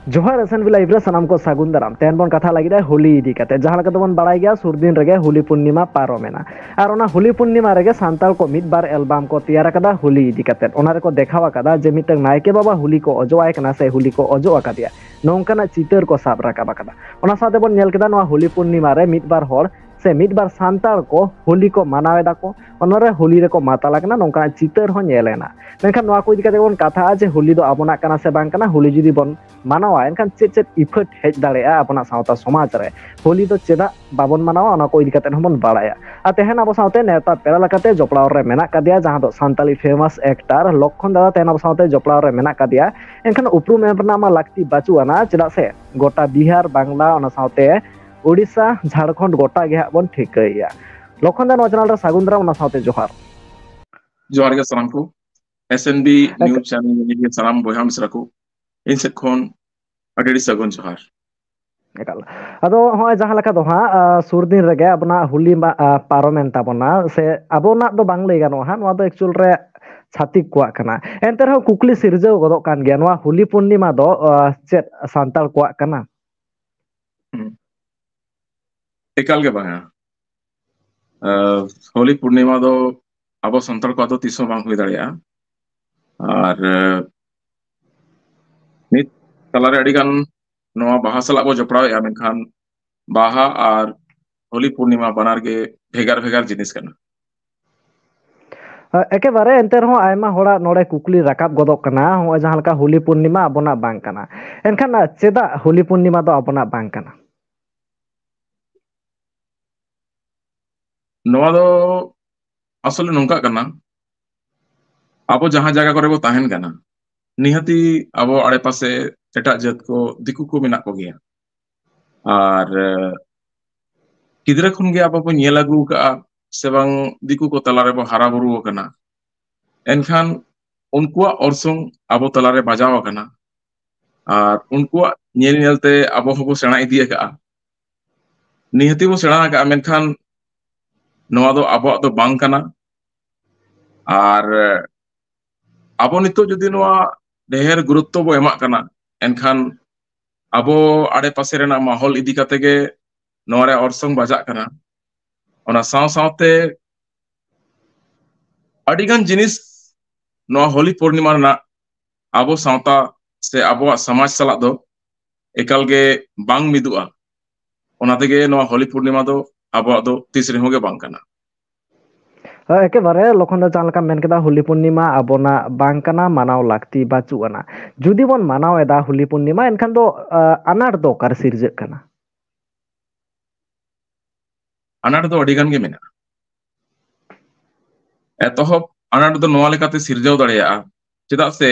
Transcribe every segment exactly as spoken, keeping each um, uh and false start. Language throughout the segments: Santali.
ᱡᱚᱦᱟᱨ ᱮᱥ ᱮᱱ ᱵᱤ ᱞᱟᱭᱤᱵᱷ ᱨᱮ ᱥᱟᱱᱟᱢ ᱠᱚ ᱥᱟᱹᱜᱩᱱ ᱫᱟᱨᱟᱢ᱾ ᱛᱮᱦᱮᱧ ᱵᱚᱱ ᱠᱟᱛᱷᱟ ᱞᱟᱹᱜᱤᱫ ᱦᱳᱞᱤ ᱤᱫᱤ ᱠᱟᱛᱮ᱾ ᱡᱟᱦᱟᱸ ᱞᱮᱠᱟ ᱛᱮᱵᱚᱱ ᱵᱟᱲᱟᱭ ᱜᱮᱭᱟ, ᱥᱩᱨ ᱫᱤᱱ ᱨᱮᱜᱮ ᱦᱳᱞᱤ ᱯᱩᱨᱱᱤᱢᱟ ᱯᱟᱨᱚᱢᱮᱱᱟ᱾ ᱟᱨ ᱚᱱᱟ ᱦᱳᱞᱤ ᱯᱩᱨᱱᱤᱢᱟ ᱨᱮᱜᱮ ᱥᱟᱱᱛᱟᱲ ᱠᱚ ᱢᱤᱫ ᱵᱟᱨ ᱮᱞᱵᱟᱢ ᱠᱚ ᱛᱮᱭᱟᱨ ᱟᱠᱟᱫᱟ ᱦᱳᱞᱤ ᱤᱫᱤ ᱠᱟᱛᱮ᱾ ᱚᱱᱟ ᱨᱮᱠᱚ ᱫᱮᱠᱷᱟᱣ ᱟᱠᱟᱫᱟ ᱡᱮ ᱢᱤᱫᱴᱟᱝ ᱱᱟᱭᱠᱮ ᱵᱟᱵᱟ ᱦᱳᱞᱤ ᱠᱚ ᱚᱡᱚᱜ ᱟᱭ ᱠᱟᱱᱟ ᱥᱮ ᱦᱳᱞᱤ ᱠᱚ ᱚᱡᱚᱜ ᱟᱠᱟᱫᱮᱭᱟ, ᱱᱚᱝᱠᱟᱱᱟᱜ ᱪᱤᱛᱟᱹᱨ ᱠᱚ ᱥᱟᱵ ᱨᱟᱠᱟᱵ ᱟᱠᱟᱫᱟ᱾ ᱚᱱᱟ ᱥᱟᱶᱛᱮ ᱵᱚᱱ ᱧᱮᱞ ᱠᱮᱫᱟ ᱱᱚᱣᱟ ᱦᱳᱞᱤ ᱯᱩᱨᱱᱤᱢᱟ ᱨᱮ ᱢᱤᱫ ᱵᱟᱨ ᱦᱚᱲ ᱥᱮ ᱢᱤᱫ ᱵᱟᱨ ᱥᱟᱱᱛᱟᱲ ᱠᱚ ᱦᱳᱞᱤ ᱠᱚ ᱢᱟᱱᱟᱣ ᱮᱫᱟ ᱠᱚ, ᱚᱱᱟᱨᱮ ᱦᱳᱞᱤ ᱨᱮᱠᱚ ᱢᱟᱛᱟᱞ ᱟᱠᱟᱱᱟ, ᱱᱚᱝᱠᱟᱱᱟᱜ ᱪᱤᱛᱟᱹᱨ ᱦᱚᱸ ᱧᱮᱞ ᱮᱱᱟ᱾ ᱢᱮᱱᱠᱷᱟᱱ ᱱᱚᱣᱟ ᱠᱚ ᱤᱫᱤ ᱠᱟᱛᱮ ᱵᱚᱱ ᱠᱟᱛᱷᱟᱜᱼᱟ ᱡᱮ ᱦᱳᱞᱤ ᱫᱚ ᱟᱵᱚᱱᱟᱜ ᱠᱟᱱᱟ ᱥᱮ ᱵᱟᱝ ᱠᱟᱱᱟ᱾ ᱦᱳᱞᱤ ᱡᱩᱫᱤ ᱵᱚᱱ ᱢᱟᱱᱟᱣᱟ, ᱮᱱᱠᱷᱟᱱ ᱪᱮᱫ ᱪᱮᱫ ᱤᱯᱷᱮᱠᱴ ᱦᱮᱡ ᱫᱟᱲᱮᱭᱟᱜᱼᱟ ᱟᱵᱚᱱᱟᱜ ᱥᱟᱶᱛᱟ ᱥᱚᱢᱟᱡᱽ ᱨᱮ? ᱦᱳᱞᱤ ᱫᱚ ᱪᱮᱫᱟᱜ ᱵᱟᱵᱚᱱ ᱢᱟᱱᱟᱣᱟ, ᱚᱱᱟ ᱠᱚ ᱤᱫᱤ ᱠᱟᱛᱮ ᱦᱚᱸᱵᱚᱱ ᱵᱟᱲᱟᱭᱟ᱾ ᱟᱨ ᱛᱮᱦᱮᱧ ᱟᱵᱚ ᱥᱟᱶᱛᱮ ᱱᱮᱣᱛᱟ ᱯᱮᱲᱟ ᱞᱮᱠᱟᱛᱮ ᱡᱚᱯᱲᱟᱣ ᱨᱮ ᱢᱮᱱᱟᱜ ᱠᱟᱫᱮᱭᱟ, ᱡᱟᱦᱟᱸ ᱫᱚ ᱥᱟᱱᱛᱟᱲᱤ ᱯᱷᱮᱢᱟᱥ ᱮᱠᱴᱟᱨ ᱞᱚᱠᱠᱷᱚᱱ ᱫᱟᱫᱟ ᱛᱮᱦᱮᱧ ᱟᱵᱚ ᱥᱟᱶᱛᱮ ᱡᱚᱯᱲᱟᱣ ᱨᱮ ᱢᱮᱱᱟᱜ ᱠᱟᱫᱮᱭᱟ᱾ ᱮᱱᱠᱷᱟᱱ ᱩᱯᱨᱩᱢ ᱮᱢ ᱨᱮᱱᱟᱜ ᱢᱟ ᱞᱟᱹᱠᱛᱤ ᱵᱟᱹᱪᱩᱜ ᱟᱱᱟ, ᱪᱮᱫᱟᱜ ᱥᱮ ᱜᱚᱴᱟ ᱵᱤᱦᱟᱨ, ᱵᱟᱝᱞᱟ, ᱚᱱᱟ ᱥᱟᱶᱛᱮ ᱳᱰᱤᱥᱟ, ᱡᱷᱟᱲᱠᱷᱚᱸᱰ ᱜᱚᱴᱟ ᱜᱮ ᱦᱟᱸᱜ ᱵᱚᱱ ᱴᱷᱤᱠᱟᱹᱭᱮᱭᱟ᱾ ᱞᱚᱠᱠᱷᱚᱱ ᱫᱟ, ᱱᱚᱣᱟ ᱪᱮᱱᱮᱞ ᱨᱮ ᱥᱟᱹᱜᱩᱱ ᱫᱟᱨᱟᱢ, ᱚᱱᱟ ᱥᱟᱶᱛᱮ ᱡᱚᱦᱟᱨ᱾ ᱡᱚᱦᱟᱨ ᱜᱮ ᱥᱟᱱᱟᱢ ᱠᱚ᱾ ᱮᱥ ᱮᱱ ᱵᱤ ᱮᱠ- ᱱᱤᱭᱩᱡᱽ ᱪᱮᱱᱮᱞ ᱧᱮᱧᱮᱞᱤᱭᱟᱹ ᱥᱟᱱᱟᱢ ᱵᱚᱭᱦᱟ ᱢᱤᱥᱨᱟ ᱠᱚ, ᱤᱧ ᱥᱮᱫ ᱠᱷᱚᱱ ᱟᱹᱰᱤ ᱟᱹᱰᱤ ᱥᱟᱹᱜᱩᱱ ᱡᱚᱦᱟᱨ᱾ ᱮᱠᱟᱞ᱾ ᱟᱫᱚ ᱦᱚᱸᱜᱼᱚᱭ ᱡᱟᱦᱟᱸ ᱞᱮᱠᱟ ᱫᱚ ᱦᱟᱸᱜ, ᱟ, ᱥᱩᱨ ᱫᱤᱱ ᱨᱮᱜᱮ ᱟᱵᱚᱱᱟᱜ ᱦᱳᱞᱤ ᱢᱟ, ᱟ, ᱯᱟᱨᱚᱢᱮᱱ ᱛᱟᱵᱚᱱᱟ, ᱥᱮ ᱟᱵᱚᱱᱟᱜ ᱫᱚ ᱵᱟᱝ ᱞᱟᱹᱭ ᱜᱟᱱᱚᱜᱼᱟ ᱦᱟᱸᱜ, ᱱᱚᱣᱟ ᱫᱚ ᱮᱠᱪᱩᱭᱮᱞ ᱨᱮ ᱪᱷᱟᱹᱛᱤᱠ ᱠᱚᱣᱟᱜ ᱠᱟᱱᱟ᱾ ᱮᱱᱛᱮ ᱨᱮᱦᱚᱸ ᱠᱩᱠᱞᱤ ᱥᱤᱨᱡᱟᱹᱣ ᱜᱚᱫᱚᱜ ᱠᱟᱱ ᱜᱮᱭᱟ, ᱱᱚᱣᱟ ᱦᱳᱞᱤ ᱯᱩᱨᱱᱤᱢᱟ ᱫᱚ, ᱟ, ᱪᱮᱫ ᱥᱟᱱᱛᱟᱲ ᱠᱚᱣᱟᱜ ᱠᱟᱱᱟ? ᱦᱩᱸ᱾ ᱮᱠᱟᱞ ᱜᱮ ᱵᱟᱝᱟ᱾ ᱟ, ᱦᱳᱞᱤ ᱯᱩᱨᱱᱤᱢᱟ ᱫᱚ ᱟᱵᱚ ᱥᱟᱱᱛᱟᱲ ᱠᱚᱣᱟᱜ ᱫᱚ ᱛᱤᱥ ᱦᱚᱸ ᱵᱟᱝ ᱦᱩᱭ ᱫᱟᱲᱮᱭᱟᱜᱼᱟ᱾ ᱟᱨ, ᱟ, ᱱᱤᱛ ᱛᱟᱞᱟᱨᱮ ᱟᱹᱰᱤ ᱜᱟᱱ ᱱᱚᱣᱟ ᱵᱟᱦᱟ ᱥᱟᱞᱟᱜ ᱵᱚ ᱡᱚᱯᱲᱟᱣᱮᱫᱼᱟ, ᱢᱮᱱᱠᱷᱟᱱ ᱵᱟᱦᱟ ᱟᱨ ᱦᱳᱞᱤ ᱯᱩᱨᱱᱤᱢᱟ ᱵᱟᱱᱟᱨ ᱜᱮ ᱵᱷᱮᱜᱟᱨ ᱵᱷᱮᱜᱟᱨ ᱡᱤᱱᱤᱥ ᱠᱟᱱᱟ᱾ ᱟ, ᱮᱠᱮᱵᱟᱨᱮ, ᱮᱱᱛᱮ ᱨᱮᱦᱚᱸ ᱟᱭᱢᱟ ᱦᱚᱲᱟᱜ ᱱᱚᱰᱮ ᱠᱩᱠᱞᱤ ᱨᱟᱠᱟᱵ ᱜᱚᱫᱚᱜ ᱠᱟᱱᱟ, ᱱᱚᱜᱼᱚᱭ ᱡᱟᱦᱟᱸ ᱞᱮᱠᱟ ᱦᱳᱞᱤ ᱯᱩᱨᱱᱤᱢᱟ ᱟᱵᱚᱱᱟᱜ ᱵᱟᱝ ᱠᱟᱱᱟ, ᱮᱱᱠᱷᱟᱱ, ᱟ, ᱪᱮᱫᱟᱜ ᱦᱳᱞᱤ ᱯᱩᱨᱱᱤᱢᱟ ᱫᱚ ᱟᱵᱚᱱᱟᱜ ᱵᱟᱝ ᱠᱟᱱᱟ? ᱱᱚᱣᱟ ᱫᱚ ᱟᱥᱚᱞᱮ ᱱᱚᱝᱠᱟᱜ ᱠᱟᱱᱟ, ᱟᱵᱚ ᱡᱟᱦᱟᱸ ᱡᱟᱭᱜᱟ ᱠᱚᱨᱮ ᱵᱚ ᱛᱟᱦᱮᱱ ᱠᱟᱱᱟ, ᱱᱤᱦᱟᱹᱛᱤ ᱟᱵᱚ ᱟᱲᱮᱯᱟᱥᱮ ᱮᱴᱟᱜ ᱡᱟᱹᱛ ᱠᱚ, ᱫᱤᱠᱩ ᱠᱚ ᱢᱮᱱᱟᱜ ᱠᱚᱜᱮᱭᱟ᱾ ᱟᱨ, ᱮ, ᱜᱤᱫᱽᱨᱟᱹ ᱠᱷᱚᱱ ᱜᱮ ᱟᱵᱚ ᱵᱚ ᱧᱮᱞ ᱟᱹᱜᱩ ᱟᱠᱟᱫᱼᱟ ᱥᱮ ᱵᱟᱝ, ᱫᱤᱠᱩ ᱠᱚ ᱛᱟᱞᱟ ᱨᱮᱵᱚ ᱦᱟᱨᱟ ᱵᱩᱨᱩ ᱟᱠᱟᱱᱟ᱾ ᱮᱱᱠᱷᱟᱱ ᱩᱱᱠᱩᱣᱟᱜ ᱚᱨᱥᱚᱝ ᱟᱵᱚ ᱛᱟᱞᱟᱨᱮ ᱵᱟᱡᱟᱣ ᱟᱠᱟᱱᱟ᱾ ᱟᱨ ᱩᱱᱠᱩᱣᱟᱜ ᱧᱮᱞ ᱧᱮᱞᱛᱮ ᱟᱵᱚ ᱦᱚᱸᱵᱚ ᱥᱮᱬᱟ ᱤᱫᱤ ᱟᱠᱟᱫᱼᱟ᱾ ᱱᱤᱦᱟᱹᱛᱤ ᱵᱚ ᱥᱮᱬᱟ ᱟᱠᱟᱫᱼᱟ, ᱢᱮᱱᱠᱷᱟᱱ ᱱᱚᱣᱟ ᱫᱚ ᱟᱵᱚᱣᱟᱜ ᱫᱚ ᱵᱟᱝ ᱠᱟᱱᱟ᱾ ᱟᱨ ᱟᱵᱚ ᱱᱤᱛᱚᱜ ᱡᱩᱫᱤ ᱱᱚᱣᱟ ᱰᱷᱮᱨ ᱜᱩᱨᱩᱛᱛᱚ ᱵᱚ ᱮᱢᱟᱜ ᱠᱟᱱᱟ, ᱮᱱᱠᱷᱟᱱ ᱟᱵᱚ ᱟᱲᱮᱯᱟᱥᱮ ᱨᱮᱱᱟᱜ ᱢᱟᱦᱚᱞ ᱤᱫᱤ ᱠᱟᱛᱮ ᱜᱮ ᱱᱚᱣᱟ ᱨᱮ ᱚᱨᱥᱚᱝ ᱵᱟᱡᱟᱜ ᱠᱟᱱᱟ᱾ ᱚᱱᱟ ᱥᱟᱶ ᱥᱟᱶᱛᱮ ᱟᱹᱰᱤᱜᱟᱱ ᱡᱤᱱᱤᱥ ᱱᱚᱣᱟ ᱦᱳᱞᱤ ᱯᱩᱨᱱᱤᱢᱟ ᱨᱮᱱᱟᱜ ᱟᱵᱚ ᱥᱟᱶᱛᱟ ᱥᱮ ᱟᱵᱚᱣᱟᱜ ᱥᱚᱢᱟᱡᱽ ᱥᱟᱞᱟᱜ ᱫᱚ ᱮᱠᱟᱞ ᱜᱮ ᱵᱟᱝ ᱢᱤᱫᱚᱜᱼᱟ᱾ ᱚᱱᱟ ᱛᱮᱜᱮ ᱱᱚᱣᱟ ᱦᱳᱞᱤ ᱯᱩᱨᱱᱤᱢᱟ ᱫᱚ ᱟᱵᱚᱣᱟᱜ ᱫᱚ ᱛᱤᱥ ᱨᱮᱦᱚᱸ ᱜᱮ ᱵᱟᱝ ᱠᱟᱱᱟ᱾ ᱮᱠᱮᱵᱟᱨᱮ ᱞᱚᱠᱷᱚᱱ ᱫᱟ, ᱡᱟᱦᱟᱸ ᱞᱮᱠᱟᱢ ᱢᱮᱱ ᱠᱮᱫᱟ, ᱦᱳᱞᱤ ᱯᱩᱨᱱᱤᱢᱟ ᱟᱵᱚᱱᱟᱜ ᱵᱟᱝ ᱠᱟᱱᱟ, ᱢᱟᱱᱟᱣ ᱞᱟᱹᱠᱛᱤ ᱵᱟᱹᱪᱩᱜ ᱟᱱᱟ᱾ ᱡᱩᱫᱤ ᱵᱚᱱ ᱢᱟᱱᱟᱣ ᱮᱫᱟ ᱦᱳᱞᱤ ᱯᱩᱨᱱᱤᱢᱟ, ᱮᱱᱠᱷᱟᱱ ᱫᱚ ᱟᱱᱟᱴ ᱫᱚ ᱚᱠᱟᱨᱮ ᱥᱤᱨᱡᱟᱹᱜ ᱠᱟᱱᱟ? ᱟᱱᱟᱴ ᱫᱚ ᱟᱹᱰᱤ ᱜᱟᱱ ᱜᱮ ᱢᱮᱱᱟᱜᱼᱟ᱾ ᱮᱛᱚᱦᱚᱵ ᱟᱱᱟᱴ ᱫᱚ ᱱᱚᱣᱟ ᱞᱮᱠᱟᱛᱮ ᱥᱤᱨᱡᱟᱹᱣ ᱫᱟᱲᱮᱭᱟᱜᱼᱟ, ᱪᱮᱫᱟᱜ ᱥᱮ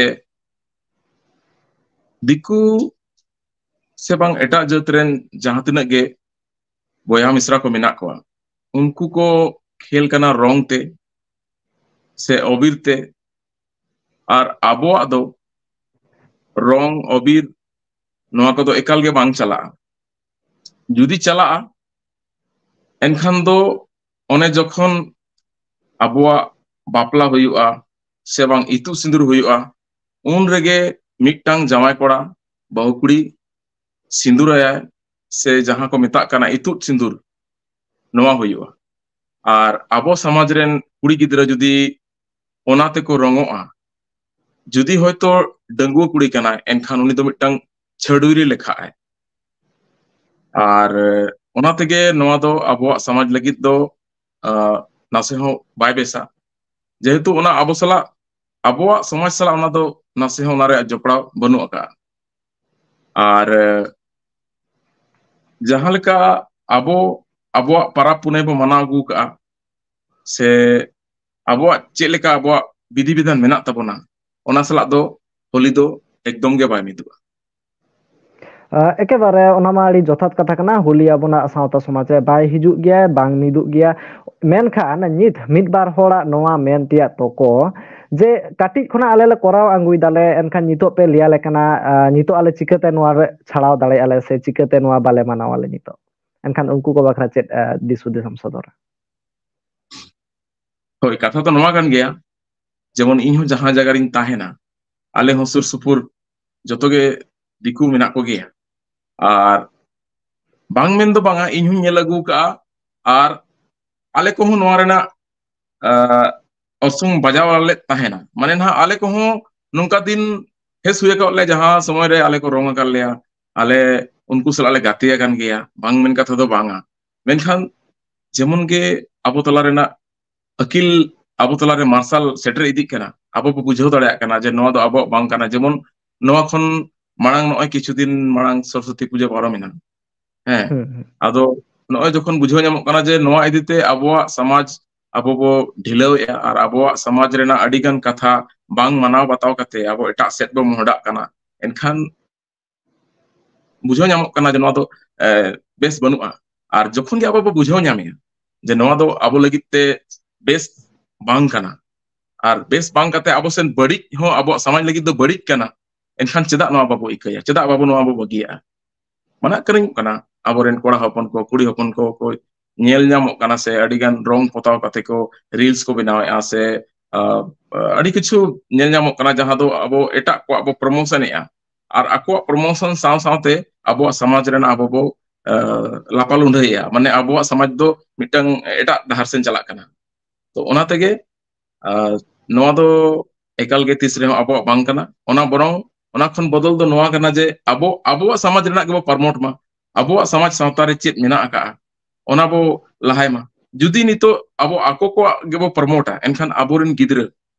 ᱫᱤᱠᱩ ᱥᱮ ᱵᱟᱝ ᱮᱴᱟᱜ ᱡᱟᱹᱛ ᱨᱮᱱ ᱡᱟᱦᱟᱸ ᱛᱤᱱᱟᱹᱜ ᱜᱮ ᱵᱚᱭᱦᱟ ᱢᱤᱥᱨᱟ ᱠᱚ ᱢᱮᱱᱟᱜ ᱠᱚᱣᱟ, ᱩᱱᱠᱩ ᱠᱚ ᱠᱷᱮᱞ ᱠᱟᱱᱟ ᱨᱚᱝ ᱛᱮ ᱥᱮ ᱚᱵᱤᱨ ᱛᱮ, ᱟᱨ ᱟᱵᱚᱣᱟᱜ ᱫᱚ ᱨᱚᱝ, ᱚᱵᱤᱨ, ᱱᱚᱣᱟ ᱠᱚᱫᱚ ᱮᱠᱟᱞ ᱜᱮ ᱵᱟᱝ ᱪᱟᱞᱟᱜᱼᱟ᱾ ᱡᱩᱫᱤ ᱪᱟᱞᱟᱜᱼᱟ, ᱮᱱᱠᱷᱟᱱ ᱫᱚ ᱚᱱᱮ ᱡᱚᱠᱷᱚᱱ ᱟᱵᱚᱣᱟᱜ ᱵᱟᱯᱞᱟ ᱦᱩᱭᱩᱜᱼᱟ ᱥᱮ ᱵᱟᱝ ᱤᱛᱩᱫ ᱥᱤᱸᱫᱩᱨ ᱦᱩᱭᱩᱜᱼᱟ, ᱩᱱ ᱨᱮᱜᱮ ᱢᱤᱫᱴᱟᱝ ᱡᱟᱶᱟᱭ ᱠᱚᱲᱟ ᱵᱟᱹᱦᱩ ᱠᱩᱲᱤ ᱥᱤᱸᱫᱩᱨᱟᱭᱟᱭ, ᱥᱮ ᱡᱟᱦᱟᱸ ᱠᱚ ᱢᱮᱛᱟᱜ ᱠᱟᱱᱟ ᱤᱛᱩᱫ ᱥᱤᱸᱫᱩᱨ, ᱱᱚᱣᱟ ᱦᱩᱭᱩᱜᱼᱟ᱾ ᱟᱨ ᱟᱵᱚ ᱥᱚᱢᱟᱡᱽ ᱨᱮᱱ ᱠᱩᱲᱤ ᱜᱤᱫᱽᱨᱟᱹ ᱡᱩᱫᱤ ᱚᱱᱟ ᱛᱮᱠᱚ ᱨᱚᱝᱚᱜᱼᱟ, ᱡᱩᱫᱤ ᱦᱚᱭᱛᱳ ᱰᱟᱺᱜᱩᱣᱟᱹ ᱠᱩᱲᱤ ᱠᱟᱱᱟᱭ, ᱮᱱᱠᱷᱟᱱ ᱩᱱᱤ ᱫᱚ ᱢᱤᱫᱴᱟᱝ ᱪᱷᱟᱹᱰᱣᱤᱨᱤ ᱞᱮᱠᱷᱟᱜᱼᱟᱭ᱾ ᱟᱨ ᱚᱱᱟ ᱛᱮᱜᱮ ᱱᱚᱣᱟ ᱫᱚ ᱟᱵᱚᱣᱟᱜ ᱥᱚᱢᱟᱡᱽ ᱞᱟᱹᱜᱤᱫ ᱫᱚ ᱟᱸ, ᱱᱟᱥᱮ ᱦᱚᱸ ᱵᱟᱭ ᱵᱮᱥᱟ, ᱡᱮᱦᱮᱛᱩ ᱚᱱᱟ ᱟᱵᱚ ᱥᱟᱞᱟᱜ, ᱟᱵᱚᱣᱟᱜ ᱥᱚᱢᱟᱡᱽ ᱥᱟᱞᱟᱜ ᱚᱱᱟ ᱫᱚ ᱱᱟᱥᱮ ᱦᱚᱸ ᱚᱱᱟ ᱨᱮᱭᱟᱜ ᱡᱚᱯᱲᱟᱣ ᱵᱟᱹᱱᱩᱜ ᱟᱠᱟᱫᱼᱟ᱾ ᱟᱨ ᱡᱟᱦᱟᱸ ᱞᱮᱠᱟ ᱟᱵᱚ ᱟᱵᱚᱣᱟᱜ ᱯᱟᱨᱟᱵᱽ ᱯᱩᱱᱟᱹᱭ ᱵᱚ ᱢᱟᱱᱟᱣ ᱟᱹᱜᱩ ᱠᱟᱜᱼᱟ, ᱥᱮ ᱟᱵᱚᱣᱟᱜ ᱪᱮᱫ ᱞᱮᱠᱟ ᱟᱵᱚᱣᱟᱜ ᱵᱤᱫᱷᱤ ᱵᱤᱫᱷᱟᱱ ᱢᱮᱱᱟᱜ ᱛᱟᱵᱚᱱᱟ, ᱚᱱᱟ ᱥᱟᱞᱟᱜ ᱫᱚ ᱦᱳᱞᱤ ᱫᱚ ᱮᱠᱫᱚᱢ ᱜᱮ ᱵᱟᱭ ᱢᱤᱫᱚᱜᱼᱟ᱾ ᱮᱠᱮᱵᱟᱨᱮ ᱚᱱᱟ ᱢᱟ ᱟᱹᱰᱤ ᱡᱚᱛᱷᱟᱛ ᱠᱟᱛᱷᱟ ᱠᱟᱱᱟ᱾ ᱦᱳᱞᱤ ᱟᱵᱚᱱᱟᱜ ᱥᱟᱶᱛᱟ ᱥᱚᱢᱟᱡᱽ ᱨᱮ ᱵᱟᱭ ᱦᱤᱡᱩᱜ ᱜᱮᱭᱟ, ᱵᱟᱝ ᱢᱤᱫᱚᱜ ᱜᱮᱭᱟ᱾ ᱢᱮᱱᱠᱷᱟᱱ ᱱᱤᱛ ᱢᱤᱫ ᱵᱟᱨ ᱦᱚᱲᱟᱜ ᱱᱚᱣᱟ ᱢᱮᱱ ᱛᱮᱭᱟᱜ ᱛᱚᱠᱚ ᱡᱮ ᱠᱟᱹᱴᱤᱡ ᱠᱷᱚᱱᱟᱜ ᱟᱞᱮ ᱞᱮ ᱠᱚᱨᱟᱣ ᱟᱹᱜᱩᱭ ᱫᱟᱞᱮ, ᱮᱱᱠᱷᱟᱱ ᱱᱤᱛᱚᱜ ᱯᱮ ᱞᱟᱹᱭ ᱟᱞᱮ ᱠᱟᱱᱟ, ᱱᱤᱛᱚᱜ ᱟᱞᱮ ᱪᱤᱠᱟᱹᱛᱮ ᱱᱚᱣᱟ ᱨᱮ ᱪᱷᱟᱲᱟᱣ ᱫᱟᱲᱮᱭᱟᱜᱼᱟ ᱞᱮ ᱥᱮ ᱪᱤᱠᱟᱹᱛᱮ ᱱᱚᱣᱟ ᱵᱟᱞᱮ ᱢᱟᱱᱟᱣ ᱟᱞᱮ ᱱᱤᱛᱚᱜ? ᱮᱱᱠᱷᱟᱱ ᱩᱱᱠᱩ ᱠᱚ ᱵᱟᱠᱷᱨᱟ ᱪᱮᱫ ᱫᱤᱥ ᱦᱩᱫᱤᱥ ᱮᱢ ᱥᱚᱫᱚᱨᱟ? ᱦᱳᱭ, ᱠᱟᱛᱷᱟ ᱫᱚ ᱱᱚᱣᱟ ᱠᱟᱱ ᱜᱮᱭᱟ, ᱡᱮᱢᱚᱱ ᱤᱧ ᱦᱚᱸ ᱡᱟᱦᱟᱸ ᱡᱟᱭᱜᱟ ᱨᱤᱧ ᱛᱟᱦᱮᱱᱟ, ᱟᱞᱮ ᱦᱚᱸ ᱥᱩᱨ ᱥᱩᱯᱩᱨ ᱡᱚᱛᱚ ᱜᱮ ᱫᱤᱠᱩ ᱢᱮᱱᱟᱜ ᱠᱚᱜᱮᱭᱟ᱾ ᱟᱨ ᱵᱟᱝ ᱢᱮᱱ ᱫᱚ ᱵᱟᱝᱟ, ᱤᱧ ᱦᱚᱸᱧ ᱧᱮᱞ ᱟᱹᱜᱩ ᱠᱟᱜᱼᱟ, ᱟᱨ ᱟᱞᱮ ᱠᱚᱦᱚᱸ ᱱᱚᱣᱟ ᱨᱮᱱᱟᱜ ᱟᱸ, ᱚᱨᱥᱚᱝ ᱵᱟᱡᱟᱣ ᱞᱮᱫ ᱛᱟᱦᱮᱱᱟ᱾ ᱢᱟᱱᱮ ᱱᱟᱦᱟᱜ ᱟᱞᱮ ᱠᱚᱦᱚᱸ ᱱᱚᱝᱠᱟ ᱫᱤᱱ ᱯᱷᱮᱥ ᱦᱩᱭ ᱟᱠᱟᱫ ᱞᱮᱭᱟ, ᱡᱟᱦᱟᱸ ᱥᱚᱢᱚᱭ ᱨᱮ ᱟᱞᱮ ᱠᱚ ᱨᱚᱝ ᱟᱠᱟᱫ ᱞᱮᱭᱟ, ᱟᱞᱮ ᱩᱱᱠᱩ ᱥᱟᱞᱟᱜ ᱞᱮ ᱜᱟᱛᱮ ᱟᱠᱟᱱ ᱜᱮᱭᱟ, ᱵᱟᱝ ᱢᱮᱱ ᱠᱟᱛᱷᱟ ᱫᱚ ᱵᱟᱝᱟ᱾ ᱢᱮᱱᱠᱷᱟᱱ ᱡᱮᱢᱚᱱ ᱜᱮ ᱟᱵᱚ ᱛᱟᱞᱟ ᱨᱮᱱᱟᱜ ᱟᱹᱠᱤᱞ ᱟᱵᱚ ᱛᱟᱞᱟᱨᱮ ᱢᱟᱨᱥᱟᱞ ᱥᱮᱴᱮᱨ ᱤᱫᱤᱜ ᱠᱟᱱᱟ, ᱟᱵᱚ ᱵᱚ ᱵᱩᱡᱷᱟᱹᱣ ᱫᱟᱲᱮᱭᱟᱜ ᱠᱟᱱᱟ ᱡᱮ ᱱᱚᱣᱟ ᱫᱚ ᱟᱵᱚᱣᱟᱜ ᱵᱟᱝ ᱠᱟᱱᱟ᱾ ᱡᱮᱢᱚᱱ ᱱᱚᱣᱟ ᱠᱷᱚᱱ ᱢᱟᱲᱟᱝ ᱱᱚᱜᱼᱚᱭ ᱠᱤᱪᱷᱩ ᱫᱤᱱ ᱢᱟᱲᱟᱝ ᱥᱚᱨᱚᱥᱚᱛᱤ ᱯᱩᱡᱟᱹ ᱯᱟᱨᱚᱢᱮᱱᱟ᱾ ᱦᱮᱸ, ᱦᱩᱸ, ᱦᱩᱸ᱾ ᱟᱫᱚ ᱱᱚᱜᱼᱚᱭ ᱡᱚᱠᱷᱚᱱ ᱵᱩᱡᱷᱟᱹᱣ ᱧᱟᱢᱚᱜ ᱠᱟᱱᱟ ᱡᱮ ᱱᱚᱣᱟ ᱤᱫᱤᱛᱮ ᱟᱵᱚᱣᱟᱜ ᱥᱚᱢᱟᱡᱽ ᱟᱵᱚ ᱵᱚ ᱰᱷᱤᱞᱟᱹᱣᱮᱜᱼᱟ ᱟᱨ ᱟᱵᱚᱣᱟᱜ ᱥᱚᱢᱟᱡᱽ ᱨᱮᱱᱟᱜ ᱟᱹᱰᱤ ᱜᱟᱱ ᱠᱟᱛᱷᱟ ᱵᱟᱝ ᱢᱟᱱᱟᱣ ᱵᱟᱛᱟᱣ ᱠᱟᱛᱮ ᱟᱵᱚ ᱮᱴᱟᱜ ᱥᱮᱫ ᱵᱚ ᱢᱚᱦᱰᱟᱜ ᱠᱟᱱᱟ, ᱮᱱᱠᱷᱟᱱ ᱵᱩᱡᱷᱟᱹᱣ ᱧᱟᱢᱚᱜ ᱠᱟᱱᱟ ᱡᱮ ᱱᱚᱣᱟ ᱫᱚ ᱮ, ᱵᱮᱥ ᱵᱟᱹᱱᱩᱜᱼᱟ᱾ ᱟᱨ ᱡᱚᱠᱷᱚᱱ ᱜᱮ ᱟᱵᱚ ᱵᱚ ᱵᱩᱡᱷᱟᱹᱣ ᱧᱟᱢᱮᱜᱼᱟ ᱡᱮ ᱱᱚᱣᱟ ᱫᱚ ᱟᱵᱚ ᱞᱟᱹᱜᱤᱫ ᱛᱮ ᱵᱮᱥ ᱵᱟᱝ ᱠᱟᱱᱟ, ᱟᱨ ᱵᱮᱥ ᱵᱟᱝ ᱠᱟᱛᱮ ᱟᱵᱚ ᱥᱮᱱ ᱵᱟᱹᱲᱤᱡ ᱦᱚᱸ ᱟᱵᱚᱣᱟᱜ ᱥᱚᱢᱟᱡᱽ ᱞᱟᱹᱜᱤᱫ ᱫᱚ ᱵᱟᱹᱲᱤᱡ ᱠᱟᱱᱟ, ᱮᱱᱠᱷᱟᱱ ᱪᱮᱫᱟᱜ ᱱᱚᱣᱟ ᱵᱟᱵᱚ ᱤᱠᱟᱹᱭᱟ? ᱪᱮᱫᱟᱜ ᱵᱟᱵᱚ ᱱᱚᱣᱟ ᱵᱚ ᱵᱟᱹᱜᱤᱭᱟᱜᱼᱟ? ᱢᱟᱱᱟᱜ ᱠᱟᱹᱨᱤᱧᱚᱜ ᱠᱟᱱᱟ ᱟᱵᱚᱨᱮᱱ ᱠᱚᱲᱟ ᱦᱚᱯᱚᱱ ᱠᱚ, ᱠᱩᱲᱤ ᱦᱚᱯᱚᱱ ᱠᱚ, ᱠᱚ ᱧᱮᱞ ᱧᱟᱢᱚᱜ ᱠᱟᱱᱟ ᱥᱮ ᱟᱹᱰᱤ ᱜᱟᱱ ᱨᱚᱝ ᱯᱚᱛᱟᱣ ᱠᱟᱛᱮ ᱠᱚ ᱨᱤᱞᱥ ᱠᱚ ᱵᱮᱱᱟᱣᱮᱫᱼᱟ ᱥᱮ, ᱟ, ᱟᱹᱰᱤ ᱠᱤᱪᱷᱩ ᱧᱮᱞ ᱧᱟᱢᱚᱜ ᱠᱟᱱᱟ ᱡᱟᱦᱟᱸ ᱫᱚ ᱟᱵᱚ ᱮᱴᱟᱜ ᱠᱚᱣᱟᱜ ᱵᱚ ᱯᱨᱚᱢᱳᱥᱚᱱᱮᱫᱼᱟ, ᱟᱨ ᱟᱠᱚᱣᱟᱜ ᱯᱨᱚᱢᱳᱥᱚᱱ ᱥᱟᱶ ᱥᱟᱶᱛᱮ ᱟᱵᱚᱣᱟᱜ ᱥᱚᱢᱟᱡᱽ ᱨᱮᱱᱟᱜ ᱟᱵᱚ ᱵᱚ, ᱟ, ᱞᱟᱯᱟ ᱞᱩᱸᱰᱷᱟᱹᱭᱮᱫᱼᱟ᱾ ᱢᱟᱱᱮ ᱟᱵᱚᱣᱟᱜ ᱥᱚᱢᱟᱡᱽ ᱫᱚ ᱢᱤᱫᱴᱟᱝ ᱮᱴᱟᱜ ᱰᱟᱦᱟᱨ ᱥᱮᱱ ᱪᱟᱞᱟᱜ ᱠᱟᱱᱟ᱾ ᱛᱚ ᱚᱱᱟ ᱛᱮᱜᱮ, ᱟ, ᱱᱚᱣᱟ ᱫᱚ ᱮᱠᱟᱞ ᱜᱮ ᱛᱤᱥ ᱨᱮᱦᱚᱸ ᱟᱵᱚᱣᱟᱜ ᱵᱟᱝ ᱠᱟᱱᱟ᱾ ᱚᱱᱟ ᱵᱚᱨᱚᱝ ᱚᱱᱟ ᱠᱷᱚᱱ ᱵᱚᱫᱚᱞ ᱫᱚ ᱱᱚᱣᱟ ᱠᱟᱱᱟ ᱡᱮ ᱟᱵᱚ ᱟᱵᱚᱣᱟᱜ ᱥᱚᱢᱟᱡᱽ ᱨᱮᱱᱟᱜ ᱜᱮᱵᱚ ᱯᱨᱚᱢᱳᱴ ᱢᱟ, ᱟᱵᱚᱣᱟᱜ ᱥᱚᱢᱟᱡᱽ ᱥᱟᱶᱛᱟ ᱨᱮ ᱪᱮᱫ ᱢᱮᱱᱟᱜ ᱟᱠᱟᱜᱼᱟ ᱚᱱᱟ ᱵᱚ ᱞᱟᱦᱟᱭ ᱢᱟ᱾ ᱡᱩᱫᱤ ᱱᱤᱛᱚᱜ ᱟᱵᱚ ᱟᱠᱚ ᱠᱚᱣᱟᱜ ᱜᱮᱵᱚ ᱯᱨᱚᱢᱳᱴᱟ, ᱮᱱᱠᱷᱟᱱ ᱟᱵᱚᱨᱮᱱ ᱜᱤᱫᱽᱨᱟᱹ,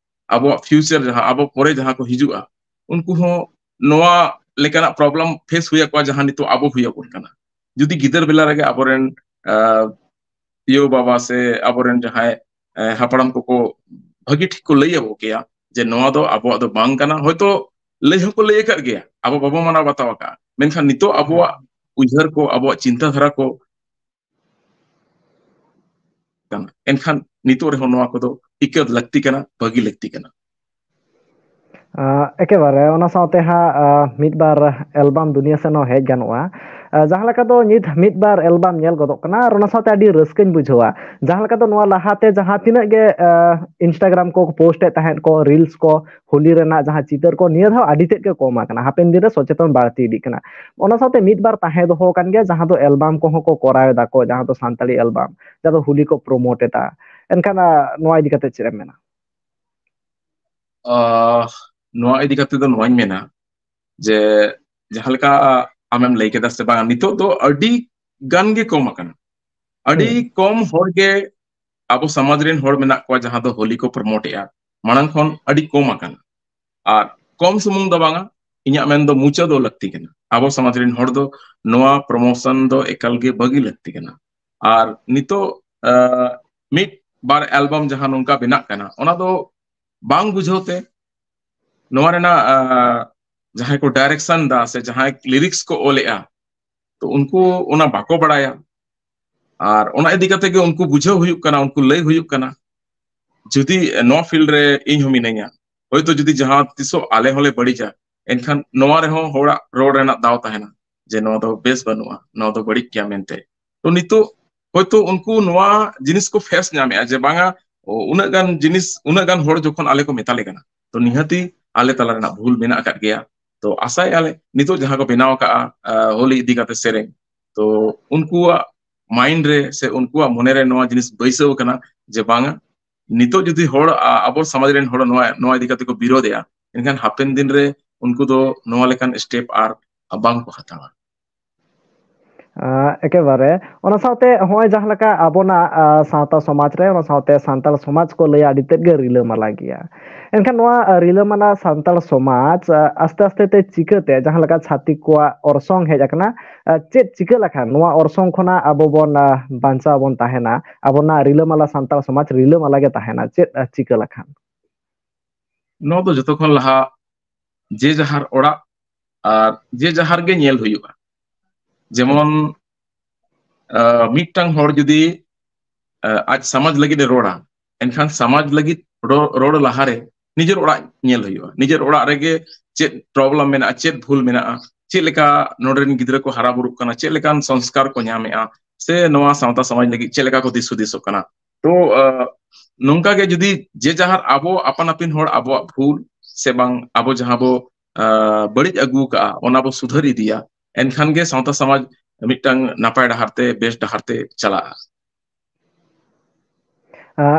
ᱟᱵᱚᱣᱟᱜ ᱯᱷᱤᱭᱩᱪᱟᱨ ᱡᱟᱦᱟᱸ ᱟᱵᱚ ᱯᱚᱨᱮ ᱡᱟᱦᱟᱸ ᱠᱚ ᱦᱤᱡᱩᱜᱼᱟ, ᱩᱱᱠᱩ ᱦᱚᱸ ᱱᱚᱣᱟ ᱞᱮᱠᱟᱱᱟᱜ ᱯᱨᱚᱵᱞᱮᱢ ᱯᱷᱮᱥ ᱦᱩᱭ ᱟᱠᱚᱣᱟ ᱡᱟᱦᱟᱸ ᱱᱤᱛᱚᱜ ᱟᱵᱚ ᱦᱩᱭ ᱟᱵᱚᱱ ᱠᱟᱱᱟ᱾ ᱡᱩᱫᱤ ᱜᱤᱫᱟᱹᱨ ᱵᱮᱞᱟ ᱨᱮᱜᱮ ᱟᱵᱚᱨᱮᱱ, ᱟ, ᱭᱳ ᱵᱟᱵᱟ ᱥᱮ ᱟᱵᱚᱨᱮᱱ ᱡᱟᱦᱟᱸᱭ, ᱮ, ᱦᱟᱯᱲᱟᱢ ᱠᱚᱠᱚ ᱵᱷᱟᱹᱜᱤ ᱴᱷᱤᱠ ᱠᱚ ᱞᱟᱹᱭ ᱟᱵᱚ ᱠᱮᱭᱟ ᱡᱮ ᱱᱚᱣᱟ ᱫᱚ ᱟᱵᱚᱣᱟᱜ ᱫᱚ ᱵᱟᱝ ᱠᱟᱱᱟ᱾ ᱦᱚᱭᱛᱚ ᱞᱟᱹᱭ ᱦᱚᱸᱠᱚ ᱞᱟᱹᱭ ᱟᱠᱟᱫ ᱜᱮᱭᱟ, ᱟᱵᱚ ᱵᱟᱵᱚ ᱢᱟᱱᱟᱣ ᱵᱟᱛᱟᱣ ᱟᱠᱟᱫᱼᱟ, ᱢᱮᱱᱠᱷᱟᱱ ᱱᱤᱛᱚᱜ ᱟᱵᱚᱣᱟᱜ ᱩᱭᱦᱟᱹᱨ ᱠᱚ, ᱟᱵᱚᱣᱟᱜ ᱪᱤᱱᱛᱟᱹ ᱫᱷᱟᱨᱟ ᱠᱚ ᱠᱟᱱᱟ, ᱮᱱᱠᱷᱟᱱ ᱱᱤᱛᱚᱜ ᱨᱮᱦᱚᱸ ᱱᱚᱣᱟ ᱠᱚᱫᱚ ᱤᱠᱟᱹ ᱞᱟᱹᱠᱛᱤ ᱠᱟᱱᱟ, ᱵᱷᱟᱹᱜᱤ ᱞᱟᱹᱠᱛᱤ ᱠᱟᱱᱟ᱾ ᱟ, ᱮᱠᱮᱵᱟᱨᱮ᱾ ᱚᱱᱟ ᱥᱟᱶᱛᱮ ᱦᱟᱸᱜ, ᱟ, ᱢᱤᱫ ᱵᱟᱨ ᱮᱞᱵᱟᱢ ᱫᱩᱱᱤᱭᱟᱹ ᱥᱮᱱ ᱦᱚᱸ ᱦᱮᱡ ᱜᱟᱱᱚᱜᱼᱟ᱾ ᱡᱟᱦᱟᱸ ᱞᱮᱠᱟ ᱫᱚ ᱱᱤᱛ ᱢᱤᱫ ᱵᱟᱨ ᱮᱞᱵᱟᱢ ᱧᱮᱞ ᱜᱚᱫᱚᱜ ᱠᱟᱱᱟ, ᱟᱨ ᱚᱱᱟ ᱥᱟᱶᱛᱮ ᱟᱹᱰᱤ ᱨᱟᱹᱥᱠᱟᱹᱧ ᱵᱩᱡᱷᱟᱹᱣᱟ᱾ ᱡᱟᱦᱟᱸ ᱞᱮᱠᱟ ᱫᱚ ᱱᱚᱣᱟ ᱞᱟᱦᱟᱛᱮ ᱡᱟᱦᱟᱸ ᱛᱤᱱᱟᱹᱜ ᱜᱮ Instagram ᱠᱚ ᱯᱳᱥᱴ ᱮᱫ ᱛᱟᱦᱮᱸᱫ ᱠᱚ, ᱨᱤᱞᱥ ᱠᱚ, ᱦᱳᱞᱤ ᱨᱮᱱᱟᱜ ᱡᱟᱦᱟᱸ ᱪᱤᱛᱟᱹᱨ ᱠᱚ, ᱱᱤᱭᱟᱹ ᱫᱷᱟᱣ ᱟᱹᱰᱤ ᱛᱮᱫ ᱜᱮ ᱠᱚᱢ ᱟᱠᱟᱱᱟ᱾ ᱦᱟᱯᱮᱱ ᱫᱤᱱ ᱨᱮ ᱥᱚᱪᱮᱛᱚᱱ ᱵᱟᱹᱲᱛᱤ ᱤᱫᱤᱜ ᱠᱟᱱᱟ᱾ ᱚᱱᱟ ᱥᱟᱶᱛᱮ ᱢᱤᱫ ᱵᱟᱨ ᱛᱟᱦᱮᱸ ᱫᱚᱦᱚ ᱟᱠᱟᱱ ᱜᱮᱭᱟ, ᱡᱟᱦᱟᱸ ᱫᱚ ᱮᱞᱵᱟᱢ ᱠᱚᱦᱚᱸ ᱠᱚ ᱠᱚᱨᱟᱣ ᱮᱫᱟ ᱠᱚ, ᱡᱟᱦᱟᱸ ᱫᱚ ᱥᱟᱱᱛᱟᱲᱤ ᱮᱞᱵᱟᱢ, ᱡᱟᱦᱟᱸ ᱫᱚ ᱦᱳᱞᱤ ᱠᱚ ᱯᱨᱳᱢᱳᱴ ᱮᱫᱟ᱾ ᱮᱱᱠᱷᱟᱱ ᱱᱚᱣᱟ ᱤᱫᱤ ᱠᱟᱛᱮ ᱪᱮᱫ ᱮᱢ ᱢᱮᱱᱟ? ᱱᱚᱣᱟ ᱤᱫᱤ ᱠᱟᱛᱮ ᱫᱚ ᱱᱚᱣᱟᱧ ᱢᱮᱱᱟ ᱡᱮ ᱡᱟᱦᱟᱸ ᱞᱮᱠᱟ ᱟᱢᱮᱢ ᱞᱟᱹᱭ ᱠᱮᱫᱟ ᱥᱮ ᱵᱟᱝ, ᱱᱤᱛᱚᱜ ᱫᱚ ᱟᱹᱰᱤ ᱜᱟᱱ ᱜᱮ ᱠᱚᱢ ᱟᱠᱟᱱᱟ᱾ ᱟᱹᱰᱤ ᱠᱚᱢ ᱦᱚᱲ ᱜᱮ ᱟᱵᱚ ᱥᱚᱢᱟᱡᱽ ᱨᱮᱱ ᱦᱚᱲ ᱢᱮᱱᱟᱜ ᱠᱚᱣᱟ ᱡᱟᱦᱟᱸ ᱫᱚ ᱦᱳᱞᱤ ᱠᱚ ᱯᱨᱳᱢᱳᱴ ᱮᱜᱼᱟ᱾ ᱢᱟᱲᱟᱝ ᱠᱷᱚᱱ ᱟᱹᱰᱤ ᱠᱚᱢ ᱟᱠᱟᱱᱟ᱾ ᱟᱨ ᱠᱚᱢ ᱥᱩᱢᱩᱝ ᱫᱚ ᱵᱟᱝᱟ, ᱤᱧᱟᱹᱜ ᱢᱮᱱ ᱫᱚ ᱢᱩᱪᱟᱹᱫᱚᱜ ᱞᱟᱹᱠᱛᱤ ᱠᱟᱱᱟ᱾ ᱟᱵᱚ ᱥᱚᱢᱟᱡᱽ ᱨᱮᱱ ᱦᱚᱲ ᱫᱚ ᱱᱚᱣᱟ ᱯᱨᱳᱢᱳᱥᱚᱱ ᱫᱚ ᱮᱠᱟᱞ ᱜᱮ ᱵᱟᱹᱜᱤ ᱞᱟᱹᱠᱛᱤ ᱠᱟᱱᱟ᱾ ᱟᱨ ᱱᱤᱛᱚᱜ ᱢᱤᱫ ᱵᱟᱨ ᱮᱞᱵᱟᱢ ᱡᱟᱦᱟᱸ ᱱᱚᱝᱠᱟ ᱵᱮᱱᱟᱜ ᱠᱟᱱᱟ, ᱚᱱᱟ ᱫᱚ ᱵᱟᱝ ᱵᱩᱡᱷᱟᱹᱣ ᱛᱮ ᱱᱚᱣᱟ ᱨᱮᱱᱟᱜ ᱡᱟᱦᱟᱸᱭ ᱠᱚ ᱰᱟᱭᱨᱮᱠᱥᱚᱱ ᱫᱟ ᱥᱮ ᱡᱟᱦᱟᱸᱭ ᱞᱤᱨᱤᱠᱥ ᱠᱚ ᱚᱞᱮᱜᱼᱟ, ᱛᱚ ᱩᱱᱠᱩ ᱚᱱᱟ ᱵᱟᱠᱚ ᱵᱟᱲᱟᱭᱟ᱾ ᱟᱨ ᱚᱱᱟ ᱤᱫᱤ ᱠᱟᱛᱮ ᱜᱮ ᱩᱱᱠᱩ ᱵᱩᱡᱷᱟᱹᱣ ᱦᱩᱭᱩᱜ ᱠᱟᱱᱟ, ᱩᱱᱠᱩ ᱞᱟᱹᱭ ᱦᱩᱭᱩᱜ ᱠᱟᱱᱟ᱾ ᱡᱩᱫᱤ ᱱᱚᱣᱟ ᱯᱷᱤᱞᱰ ᱨᱮ ᱤᱧ ᱦᱚᱸ ᱢᱤᱱᱟᱹᱧᱟ, ᱦᱚᱭᱛᱳ ᱡᱩᱫᱤ ᱡᱟᱦᱟᱸ ᱛᱤᱥᱚᱜ ᱟᱞᱮ ᱦᱚᱸᱞᱮ ᱵᱟᱹᱲᱤᱡᱟ, ᱮᱱᱠᱷᱟᱱ ᱱᱚᱣᱟ ᱨᱮᱦᱚᱸ ᱦᱚᱲᱟᱜ ᱨᱚᱲ ᱨᱮᱱᱟᱜ ᱫᱟᱣ ᱛᱟᱦᱮᱱᱟ ᱡᱮ ᱱᱚᱣᱟ ᱫᱚ ᱵᱮᱥ ᱵᱟᱹᱱᱩᱜᱼᱟ, ᱱᱚᱣᱟ ᱫᱚ ᱵᱟᱹᱲᱤᱡ ᱜᱮᱭᱟ ᱢᱮᱱᱛᱮ᱾ ᱛᱚ ᱱᱤᱛᱚᱜ ᱦᱚᱭᱛᱳ ᱩᱱᱠᱩ ᱱᱚᱣᱟ ᱡᱤᱱᱤᱥ ᱠᱚ ᱯᱷᱮᱥ ᱧᱟᱢᱮᱜᱼᱟ ᱡᱮ ᱵᱟᱝᱟ, ᱩᱱᱟᱹᱜ ᱜᱟᱱ ᱡᱤᱱᱤᱥ, ᱩᱱᱟᱹᱜ ᱜᱟᱱ ᱦᱚᱲ ᱡᱚᱠᱷᱚᱱ ᱟᱞᱮ ᱠᱚ ᱢᱮᱛᱟ ᱞᱮ ᱠᱟᱱᱟ, ᱛᱚ ᱱᱤᱦᱟᱹᱛᱤ ᱟᱞᱮ ᱛᱟᱞᱟ ᱨᱮᱱᱟᱜ ᱵᱷᱩᱞ ᱢᱮᱱᱟᱜ ᱟᱠᱟᱫ ᱜᱮᱭᱟ᱾ ᱛᱚ ᱟᱥᱟᱭᱮᱜᱼᱟ ᱞᱮ ᱱᱤᱛᱚᱜ ᱡᱟᱦᱟᱸ ᱠᱚ ᱵᱮᱱᱟᱣ ᱟᱠᱟᱫᱼᱟ ᱦᱳᱞᱤ ᱤᱫᱤ ᱠᱟᱛᱮ ᱥᱮᱨᱮᱧ, ᱛᱚ ᱩᱱᱠᱩᱣᱟᱜ ᱢᱟᱭᱤᱱᱰ ᱨᱮ ᱥᱮ ᱩᱱᱠᱩᱣᱟᱜ ᱢᱚᱱᱮ ᱨᱮ ᱱᱚᱣᱟ ᱡᱤᱱᱤᱥ ᱵᱟᱹᱭᱥᱟᱹᱣ ᱟᱠᱟᱱᱟ ᱡᱮ ᱵᱟᱝᱟ, ᱱᱤᱛᱚᱜ ᱡᱩᱫᱤ ᱦᱚᱲ ᱟᱵᱚ ᱥᱚᱢᱟᱡᱽ ᱨᱮᱱ ᱦᱚᱲ ᱱᱚᱣᱟ ᱱᱚᱣᱟ ᱤᱫᱤ ᱠᱟᱛᱮ ᱠᱚ ᱵᱤᱨᱳᱫᱮᱜᱼᱟ, ᱮᱱᱠᱷᱟᱱ ᱦᱟᱯᱮᱱ ᱫᱤᱱ ᱨᱮ ᱩᱱᱠᱩ ᱫᱚ ᱱᱚᱣᱟ ᱞᱮᱠᱟᱱ ᱥᱴᱮᱯ ᱟᱨ ᱵᱟᱝ ᱠᱚ ᱦᱟᱛᱟᱣᱟ᱾ ᱮᱠᱮᱵᱟᱨᱮ᱾ ᱚᱱᱟ ᱥᱟᱶᱛᱮ ᱦᱚᱸᱜᱼᱚᱭ ᱡᱟᱦᱟᱸ ᱞᱮᱠᱟ ᱟᱵᱚᱱᱟᱜ ᱥᱟᱶᱛᱟ ᱥᱚᱢᱟᱡᱽ ᱨᱮ, ᱚᱱᱟ ᱥᱟᱶᱛᱮ ᱥᱟᱱᱛᱟᱲ ᱥᱚᱢᱟᱡᱽ ᱠᱚ ᱞᱟᱹᱭᱟ ᱟᱹᱰᱤ ᱛᱮᱫ ᱜᱮ ᱨᱤᱞᱟᱹᱢᱟᱞᱟ ᱜᱮᱭᱟ᱾ ᱮᱱᱠᱷᱟᱱ ᱱᱚᱣᱟ ᱨᱤᱞᱟᱹᱢᱟᱞᱟ ᱥᱟᱱᱛᱟᱲ ᱥᱚᱢᱟᱡᱽ ᱟᱥᱛᱮ ᱟᱥᱛᱮ ᱛᱮ ᱪᱤᱠᱟᱹᱛᱮ ᱡᱟᱦᱟᱸ ᱞᱮᱠᱟ ᱪᱷᱟᱹᱛᱤᱠ ᱠᱚᱣᱟᱜ ᱚᱨᱥᱚᱝ ᱦᱮᱡ ᱟᱠᱟᱱᱟ, ᱪᱮᱫ ᱪᱤᱠᱟᱹ ᱞᱮᱠᱷᱟᱱ ᱱᱚᱣᱟ ᱚᱨᱥᱚᱝ ᱠᱷᱚᱱᱟᱜ ᱟᱵᱚ ᱵᱚᱱ ᱵᱟᱧᱪᱟᱣ ᱵᱚᱱ ᱛᱟᱦᱮᱱᱟ, ᱟᱵᱚᱱᱟᱜ ᱨᱤᱞᱟᱹᱢᱟᱞᱟ ᱥᱟᱱᱛᱟᱲ ᱥᱚᱢᱟᱡᱽ ᱨᱤᱞᱟᱹᱢᱟᱞᱟ ᱜᱮ ᱛᱟᱦᱮᱱᱟ? ᱪᱮᱫ ᱪᱤᱠᱟᱹ ᱞᱮᱠᱷᱟᱱ? ᱱᱚᱣᱟ ᱫᱚ ᱡᱚᱛᱚ ᱠᱷᱚᱱ ᱞᱟᱦᱟ ᱡᱮ ᱡᱟᱦᱟᱨ ᱚᱲᱟᱜ ᱟᱨ ᱡᱮ ᱡᱟᱦᱟᱨ ᱜᱮ ᱧᱮᱞ ᱦᱩᱭᱩᱜᱼᱟ᱾ ᱡᱮᱢᱚᱱ ᱢᱤᱫᱴᱟᱝ ᱦᱚᱲ ᱡᱩᱫᱤ ᱟᱡ ᱥᱚᱢᱟᱡᱽ ᱞᱟᱹᱜᱤᱫ ᱮ ᱨᱚᱲᱟ, ᱮᱱᱠᱷᱟᱱ ᱥᱚᱢᱟᱡᱽ ᱞᱟᱹᱜᱤᱫ ᱨᱚᱲ ᱞᱟᱦᱟᱨᱮ ᱱᱤᱡᱮᱨ ᱚᱲᱟᱜ ᱧᱮᱞ ᱦᱩᱭᱩᱜᱼᱟ᱾ ᱱᱤᱡᱮᱨ ᱚᱲᱟᱜ ᱨᱮᱜᱮ ᱪᱮᱫ ᱯᱨᱚᱵᱞᱮᱢ ᱢᱮᱱᱟᱜᱼᱟ, ᱪᱮᱫ ᱵᱷᱩᱞ ᱢᱮᱱᱟᱜᱼᱟ, ᱪᱮᱫ ᱞᱮᱠᱟ ᱱᱚᱰᱮ ᱨᱮᱱ ᱜᱤᱫᱽᱨᱟᱹ ᱠᱚ ᱦᱟᱨᱟ ᱵᱩᱨᱩᱜ ᱠᱟᱱᱟ, ᱪᱮᱫ ᱞᱮᱠᱟᱱ ᱥᱚᱝᱥᱠᱟᱨ ᱠᱚ ᱧᱟᱢᱮᱜᱼᱟ, ᱥᱮ ᱱᱚᱣᱟ ᱥᱟᱶᱛᱟ ᱥᱚᱢᱟᱡᱽ ᱞᱟᱹᱜᱤᱫ ᱪᱮᱫ ᱞᱮᱠᱟ ᱠᱚ ᱫᱤᱥ ᱦᱩᱫᱤᱥᱚᱜ ᱠᱟᱱᱟ᱾ ᱛᱚ ᱱᱚᱝᱠᱟ ᱜᱮ ᱡᱩᱫᱤ ᱡᱮ ᱡᱟᱦᱟᱨ ᱟᱵᱚ ᱟᱯᱟᱱ ᱟᱹᱯᱤᱱ ᱦᱚᱲ ᱟᱵᱚᱣᱟᱜ ᱵᱷᱩᱞ ᱥᱮ ᱵᱟᱝ ᱟᱵᱚ ᱡᱟᱦᱟᱸ ᱵᱚ ᱵᱟᱹᱲᱤᱡ ᱟᱹᱜᱩ ᱟᱠᱟᱫᱼᱟ, ᱚᱱᱟ ᱵᱚ ᱥᱩᱫᱷᱟᱹᱨ ᱤᱫᱤᱭᱟ, ᱮᱱᱠᱷᱟᱱ ᱜᱮ ᱥᱟᱶᱛᱟ ᱥᱚᱢᱟᱡᱽ ᱢᱤᱫᱴᱟᱝ ᱱᱟᱯᱟᱭ ᱰᱟᱦᱟᱨ ᱛᱮ, ᱵᱮᱥ ᱰᱟᱦᱟᱨ ᱛᱮ ᱪᱟᱞᱟᱜᱼᱟ᱾